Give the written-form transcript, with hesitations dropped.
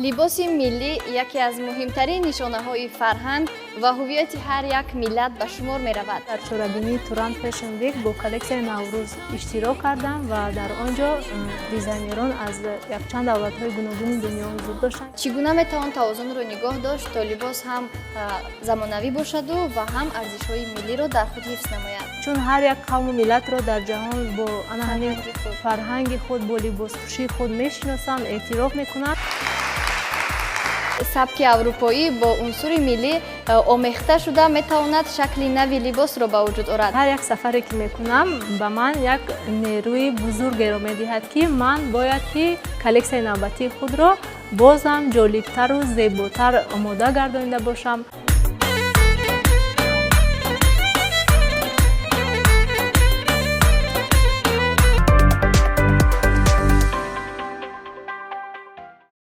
Либоси миллӣ яке аз муҳимтарин нишонаҳои фарҳанг ва ҳуввияти ҳар як миллат ба шумор меравад. Дар чорабинии Туран Fashion Week бо коллексияи Наврӯз иштирок кардам ва дар он ҷо дизайнерон аз якчанд давлатҳои гуногуни дунё ҳузур доштанд. Чӣ гуна метавон тавозунро нигоҳ дошт, то либос ҳам замонавӣ бошаду ва ҳам арзишҳои миллиро дар худ ҳифз намояд? Чун ҳар як қавму миллатро дар ҷаҳон бо ана ҳамин фарҳанги худ, бо либоспӯшии худ мешиносанд, эътироф мекунанд. Сабки аврупоӣ бо унсури миллӣ омехта шуда метавонад шакли нави либосро ба вуҷуд орад. Ҳар як сафаре ки мекунам, ба ман як нерӯи бузургеро медиҳад, ки ман бояд ки коллексияи навбатии худро бозам ҷолибтару зеботар омода гардонида бошам.